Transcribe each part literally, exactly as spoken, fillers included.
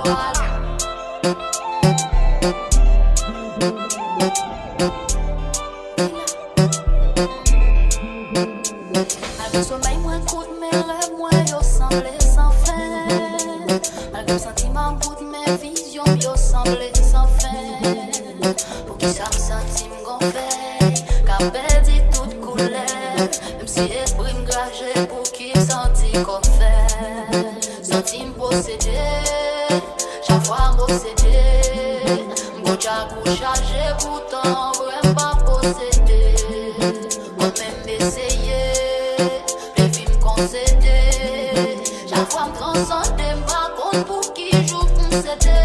Al bezwen bay mwen kout men, rèv mwen yo sanble san fen. Malgre m santi m ap bout, men vizyon m yo sanble san fen. Poukisa m santi m gon fèy k ap pèdi tout koulè? Menm si espri m krache, pouki m santi kò m fè? Santi m posede, chak fwa m posede. M gon djakou chaje, poutan vre m pa posede. Kòm menm eseye, depi m konsede. Chak fwa m transande, m pa konn pou ki jou pou m sede.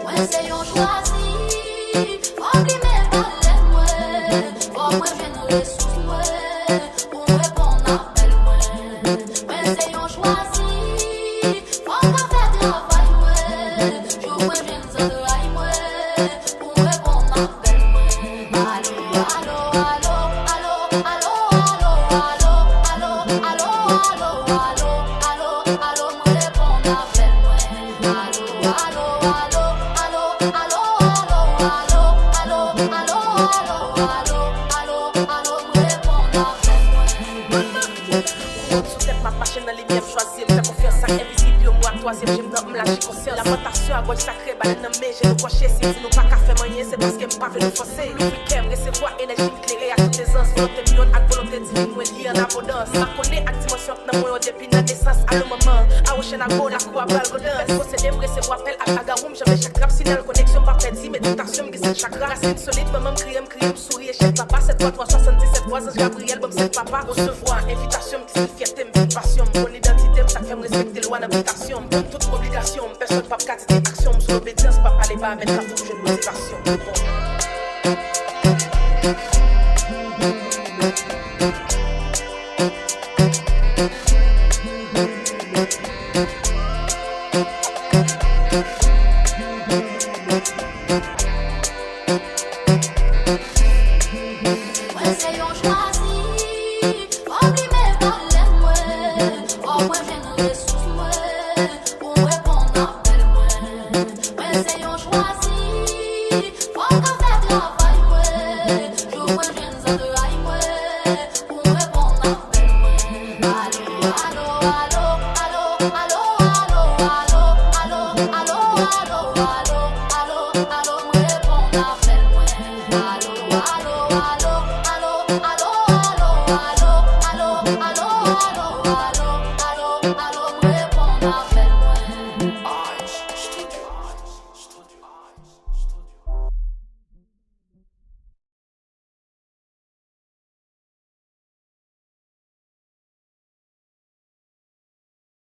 Mwen se yon chwazi, fò m limen balèn mwen, fò mwen jwenn resous mwen, pou m reponn apèl mwen. Mwen se yon chwazi, fò m ka fè travay mwen, jou mwen jwenn zantray mwen, pou m reponn apèl mwen. Alo, alo, alo, alo, m reponn apèl mwen. Alo, alo, alo, alo, alo, m reponn apèl mwen. Alo, alo, alo, alo, m reponn apèl mwen. Kouwòn sou tèt m ap mache nan limyè, m chwazi m fè konfyans ak envizib yo, m wè ak twazyèm je m nan, m laji konsyans. Lamantasyon a gòj sakre, balèn nan men, je nou kòche, si m di nou pa ka fè m anyen, se paske m pa vle nou fanse. M louvri kè m, resevwa enèji m klere ak tout ezans, volonte m yonn ak volonte divin mwen li an abondans. M ap konnen ak dimansyon ap nan mwen yo depi nan nesans. Alo manman, awo chènago, lakou a bal godan. Posede m, resevwa pèl ak agawoum, janbe chak trap, sinyal koneksyon m pa pèdi, meditasyon m gen sèt chakra. Rasin solid, manman m kriye, m kriye, m souri, echèk papa, sèt twa twa swasanndisèt twa, zanj Gabriyèl ban m sèt papa. Resevwa envitasyon m ki se fyète m, vin pasyon m, bon idantite m, sa k fè m respekte lwa nan bitasyon m. Konn tout obligasyon m, pèsòn p ap ka di te aksyon m, sou lobedyans, pa pale ba, men kafou m jwenn motivasyon. Mwen se yon chwazi, fò m limen balèn mwen, fò mwen jwenn resous mwen, pou m reponn apèl mwen. Mwen se yon chwazi, fò m ka fè travay mwen, jou mwen jwenn zantray mwen, pou m reponn apèl mwen. Alo, alo, alo, m reponn apèl mwen. Alo, alo, alo, alo, alo, alo,